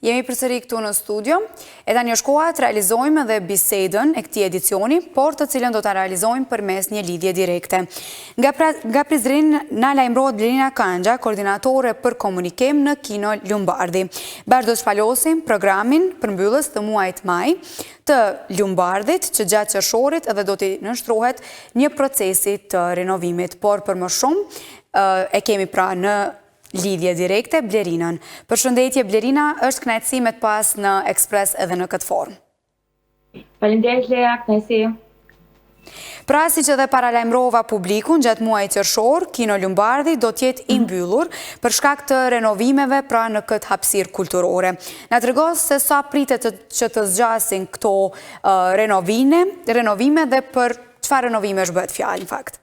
Jemi përsëri këtu në studio, e tani është koha të realizojmë edhe bisedën e këtij edicioni, por të cilën do ta realizojmë përmes një lidhje direkte. Nga, pra, nga Prizreni na lajmërohet Blerina Kanxha, koordinatore për komunikim në Kino Lumbardhi. Bashkë do të shpalosim programin përmbyllës të muajit maj të Lumbardhit, që gjatë qershorit edhe do t'i nënshtrohet një procesi të renovimit. Por për më shumë, e kemi pra në lidhje direkte Blerinën. Përshëndetje Blerina, është kënaqësi me të pas në Express edhe në këtë formë. Faleminderit Lea, kënaqësi. Pra siç edhe paralajmërova publikun gjatë muajit qershor, Kino Lumbardhi do të jetë i mhm. mbyllur për shkak të renovimeve pra në këtë hapësirë kulturore. Na trego se sa pritet që të zgjasin këto renovime, renovime dhe për çfarë renovimesh bëhet fjalë në fakt.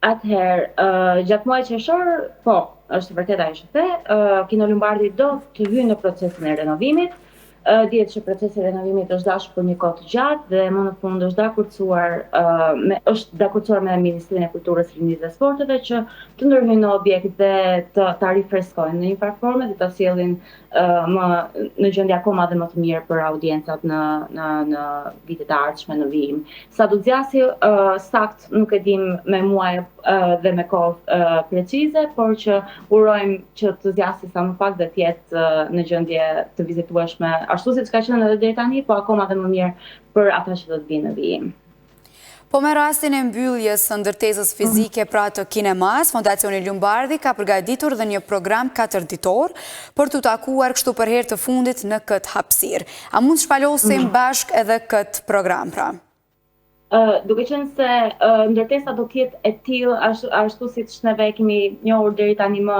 Atëherë, gjatë muajit qershor, po, është e vërtetë ajo që the, Kino Lumbardhi do të hyjë në procesin e renovimit. Dihet që procesi i renovimit është dashur për një kohë të gjatë dhe më në fund është dakordësuar me është dakordësuar me Ministrinë e Kulturës, Rinisë dhe Sporteve që të ndërhyjnë në objekt dhe të ta rifreskojnë në një farë forme dhe ta sjellin më në gjendje akoma dhe më të mirë për audiencat në në në vitet e ardhshme në vijim. Sa do të zgjasi uh, sakt nuk e dim me muaj uh, dhe me kohë uh, precize, por që urojmë që të zgjasi sa më pak dhe të jetë uh, në gjendje të vizitueshme, ashtu siç ka qenë edhe deri tani, po akoma dhe më mirë për ata që do të vinë në vijim. Po me rastin e mbylljes së ndërtesës fizike pra të kinemas, Fondacioni Lumbardhi ka përgatitur dhe një program katërditor për t'u takuar kështu për herë të fundit në këtë hapësirë. A mund të shpalosim mm. bashkë edhe këtë program pra? Duke qenë se ndërtesa do të jetë e tillë ashtu, ashtu siç neve e kemi njohur deri tani më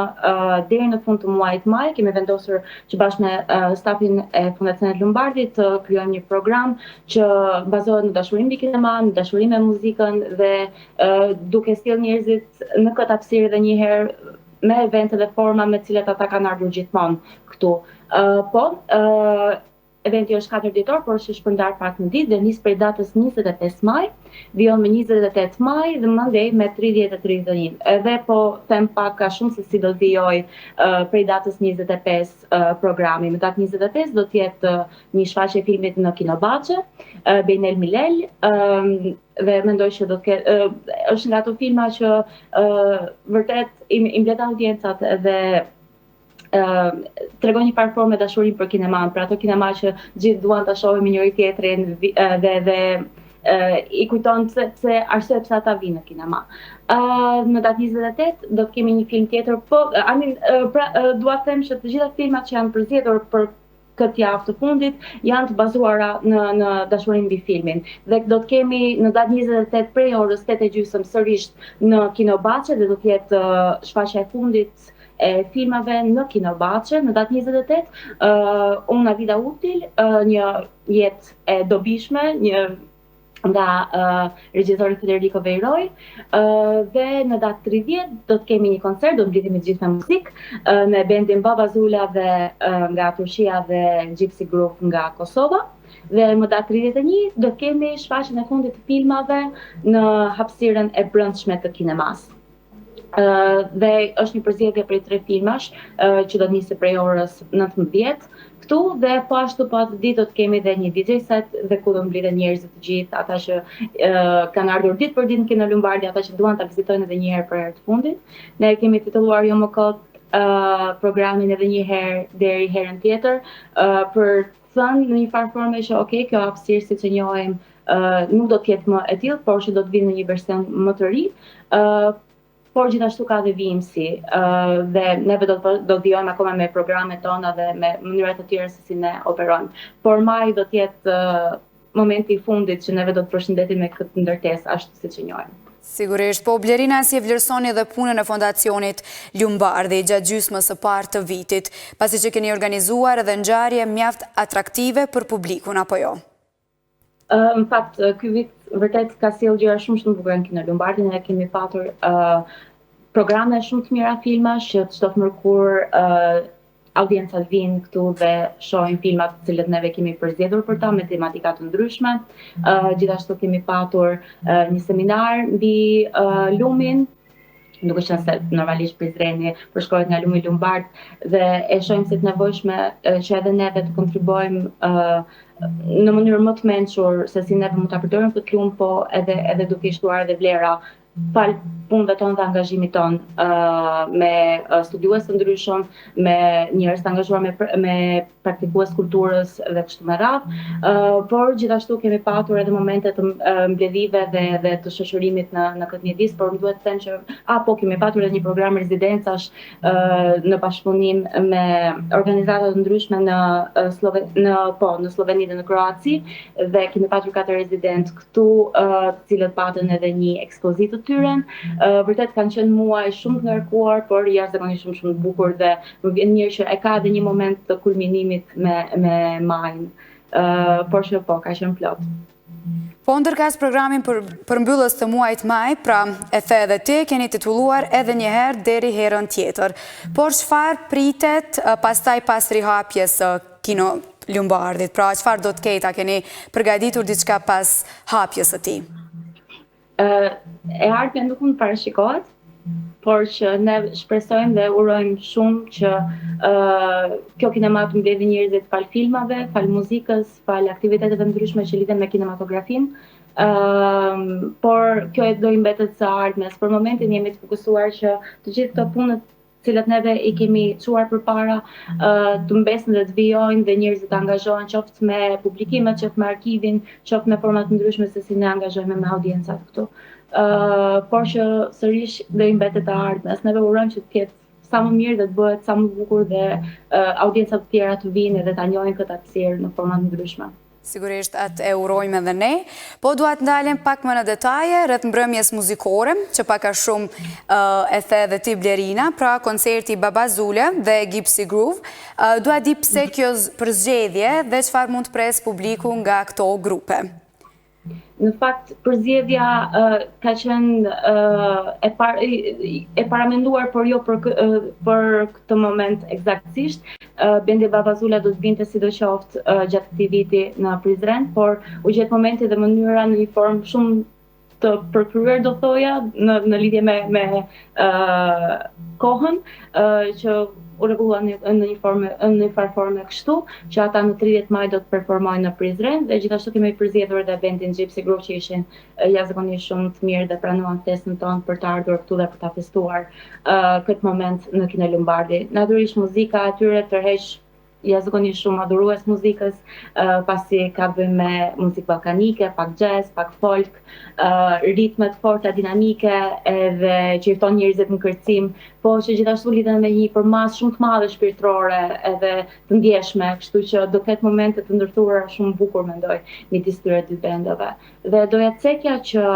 deri në fund të muajit maj, kemi vendosur që bashkë me stafin e Fondacionit Lumbardhi të krijojmë një program që bazohet në dashurinë mbi kinema, në dashurinë me muzikën dhe duke sjellë njerëzit në këtë hapësirë edhe një herë me evente dhe forma me të cilat ata kanë ardhur gjithmonë këtu. Uh, po, uh, eventi është 4 ditor, por është shpërndar pak në ditë dhe nis prej datës 25 maj, vijon me 28 maj dhe mandej me 30 e 31. Edhe po them pak a shumë se si do të vijoj uh, prej datës 25 uh, programi. Në datë 25 do të jetë uh, një shfaqje e filmit në Kinobaçe, Bejnel Milel, dhe mendoj që do të ketë është nga ato filma që vërtet i, i mbledh audiencat dhe uh, tregon një farë forme dashurinë për kinemanë, për ato kinema që gjithë duan ta shohin me njëri tjetrin dhe dhe uh, i kujton pse pse arsye pse ata vijnë në kinema. Uh, në datë 28 do të kemi një film tjetër, po I mean, uh, pra, uh, dua të them që të gjitha filmat që janë përzgjedhur për këtë javë të fundit janë të bazuara në në dashurinë mbi filmin. Dhe do të kemi në datë 28 prej orës 8 e gjysmë sërish në Kinobaçe dhe do të jetë shfaqja e fundit e filmave në Kinobaçe në datë 28, uh, Una vida útil, uh, një jetë e dobishme, një nga uh, regjizori Federico Veiroj uh, dhe në datë 30 do të kemi një koncert, do të mblidhemi të gjithë me muzikë uh, me bendin Baba Zula dhe uh, nga Turqia dhe Gypsy Groove nga Kosova. Dhe më datë 31 do të kemi shfaqjen e fundit të filmave në hapësirën e brendshme të kinemas. Dhe është një përzgjedhje prej tre filmash që do të nisë prej orës 19 këtu dhe po ashtu po atë ditë do të kemi dhe një DJ set dhe ku do mblidhen njerëzit të gjithë ata që uh, kanë ardhur ditë për ditë në Kino Lumbardhi, ata që duan ta vizitojnë edhe një herë për herë të fundit. Ne e kemi titulluar jo më kot uh, programin edhe një herë deri herën tjetër uh, për të thënë në një farë forme që ok, kjo hapësirë siç e njohim nuk do të jetë më e tillë, por që do të vijë në një version më të ri. ë por gjithashtu ka dhe vijimësi, ë dhe neve do të do të vijojmë akoma me programet tona dhe me mënyra të tjera se si ne operojmë. Por maji do të jetë momenti i fundit që neve do të përshëndetim me këtë ndërtesë ashtu siç e njohim. Sigurisht, po Blerina si e vlerësoni dhe punën e Fondacionit Lumbardhi gjatë gjysmës së parë të vitit, pasi që keni organizuar edhe ngjarje mjaft atraktive për publikun apo jo? Në fakt, ky vit vërtet ka sjellë gjëra shumë shumë të bukura në Kino Lumbardhi. Ne kemi patur uh, programe shumë të mira filmash që çdo të mërkur uh, audiencat vijnë këtu dhe shohin filmat të cilët neve kemi përzgjedhur për ta me tematika të ndryshme. Uh, gjithashtu kemi patur uh, një seminar mbi uh, lumin. duke qenë se normalisht Prizreni përshkohet nga lumi Lumbardh dhe e shohim si të nevojshme që edhe neve të kontribuojmë në mënyrë më të mençur se si neve mund ta përdorim këtë lumë, po edhe edhe duke i shtuar edhe vlera falë punëve tonë dhe angazhimit tonë uh, me studiues të ndryshëm, me njerëz të angazhuar me me praktikues kulturës dhe kështu me radhë, uh, por gjithashtu kemi patur edhe momente të mbledhjeve dhe dhe të shoqërimit në në këtë mjedis, por më duhet të them që apo kemi patur edhe një program rezidencash uh, në bashkëpunim me organizata të ndryshme në Slove në po në Sloveni dhe në Kroaci dhe kemi patur katër rezidentë këtu, uh, të cilët patën edhe një ekspozitë të tyren. Uh, vërtet kanë qenë muaj shumë të ngarkuar, por jashtëzakonisht shumë shumë të bukur dhe më vjen mirë që e ka edhe një moment të kulminimit me me majin. Uh, por që po, ka qenë plot. Po ndërkaq programin për përmbyllës të muajit maj, pra e the edhe ti, keni titulluar edhe një herë deri herën tjetër. Por çfarë pritet pastaj pas rihapjes së Kino Lumbardhit? Pra çfarë do të ketë, a keni përgatitur diçka pas hapjes së tij? E ardhmja nuk mund të parashikohet, por që ne shpresojmë dhe urojmë shumë që uh, kjo kinema të mbledhë njerëzit falë filmave, falë muzikës, falë aktiviteteve të ndryshme që lidhen me kinematografinë. Uh, por kjo do i mbetet së ardhmes. Për momentin jemi të fokusuar që të gjithë këto punët të cilat neve i kemi çuar përpara, të mbesin dhe të vijojnë dhe njerëzit të angazhohen qoftë me publikimet, qoftë me arkivin, qoftë me forma të ndryshme se si ne angazhohemi me audiencat këtu. Ë, por që sërish do i mbetet të ardhmes. Neve urojmë që të jetë sa më mirë dhe të bëhet sa më bukur dhe uh, audienca të tjera të vinë edhe ta njohin këtë hapësirë në forma të ndryshme. Sigurisht atë e urojmë edhe ne. Po dua të ndalem pak më në detaje rreth mbrëmjes muzikore, që pak a shumë e the edhe ti Blerina, pra koncerti Baba Zule dhe Gipsy Groove. Dua di pse kjo përzgjedhje dhe çfarë mund të presë publiku nga këto grupe. Në fakt, përzgjedhja ka qenë e, par, e paramenduar, por jo për, për këtë moment ekzaktësisht. Bendi Baba Zula do të vinte sidoqoftë gjatë këtij viti në Prizren, por u gjet momenti dhe mënyra në një formë shumë të përkryer do thoja në në lidhje me me uh, kohën uh, që u rregullua në, në një formë në një farë forme kështu që ata në 30 maj do të performojnë në Prizren dhe gjithashtu kemi përzgjedhur edhe bendin Gypsy Groove që ishin jashtëzakonisht shumë të mirë dhe pranuan ftesën tonë për të ardhur këtu dhe për ta festuar uh, këtë moment në Kino Lumbardhi. Natyrisht muzika e tyre tërheq jashtëzakonisht shumë adhurues muzikës, uh, pasi ka të bëjë me muzikë ballkanike, pak jazz, pak folk, uh, ritme të forta dinamike edhe që i fton njerëzit në kërcim, po që gjithashtu lidhen me një përmasë shumë të madhe shpirtërore edhe të ndjeshme, kështu që do ketë momente të ndërthurura shumë bukur mendoj midis këtyre dy bendeve. Dhe doja të cekja që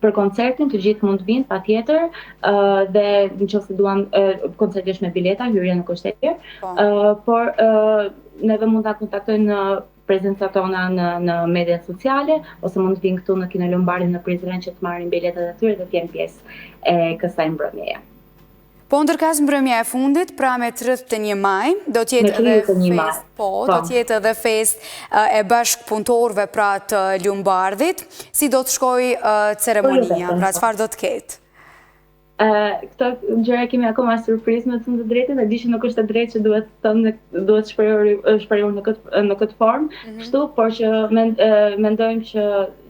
për koncertin të gjithë mund të vinë patjetër, ë uh, dhe nëse duan uh, koncerti është me bileta, hyrja nuk është e lirë. Ë po. uh, por uh, neve mund ta kontaktojnë në prezencat tona në në mediat sociale ose mund të vinë këtu në Kino Lumbardhi në Prizren që të marrin biletat e tyre dhe të jenë pjesë e kësaj mbrëmjeje. Po ndërkaq mbrëmja e fundit, pra me 31 maj, do të jetë edhe festë, po, do të jetë edhe festë e bashkëpunëtorëve pra të Lumbardhit, si do të shkojë ceremonia, pra çfarë do të ketë? Këto gjëra kemi akoma surprizë me thënë të drejtën, e di që nuk është e drejtë që duhet thënë duhet shprehur shprehur në këtë në këtë formë, mm -hmm. kështu, por që mend, mendojmë që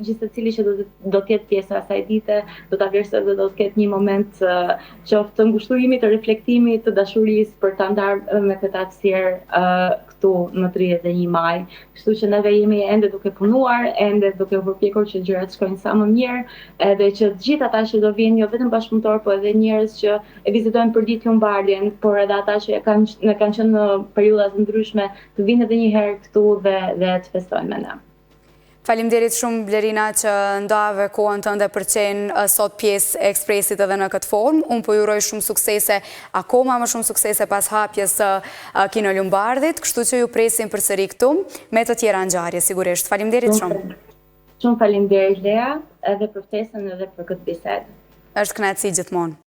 gjithsecili që do të do të jetë pjesë e asaj dite, do ta vlerësojë dhe do të ketë një moment qoftë të ngushëllimit, të reflektimit, të dashurisë për ta ndarë me këtë hapësirë këtu në 31 maj. Kështu që neve jemi ende duke punuar, ende duke u përpjekur që gjërat të shkojnë sa më mirë, edhe që të gjithë ata që do vinë, jo vetëm bashkëpunëtorë, po edhe njerëz që e vizitojnë përditë Lumbardhin, por edhe ata që e kanë në kanë qenë në periudha të ndryshme, të vinë edhe një herë këtu dhe dhe të festojnë me ne. Faleminderit shumë Blerina që ndave kohën tënde për të qenë sot pjesë e Ekspresit edhe në këtë formë. Unë po ju uroj shumë suksese, akoma më shumë suksese pas hapjes së Kino Lumbardhit, kështu që ju presim përsëri këtu me të tjera ngjarje sigurisht. Faleminderit shumë. Shumë faleminderit Lea, edhe për ftesën edhe për këtë bisedë. Është kënaqësi gjithmonë.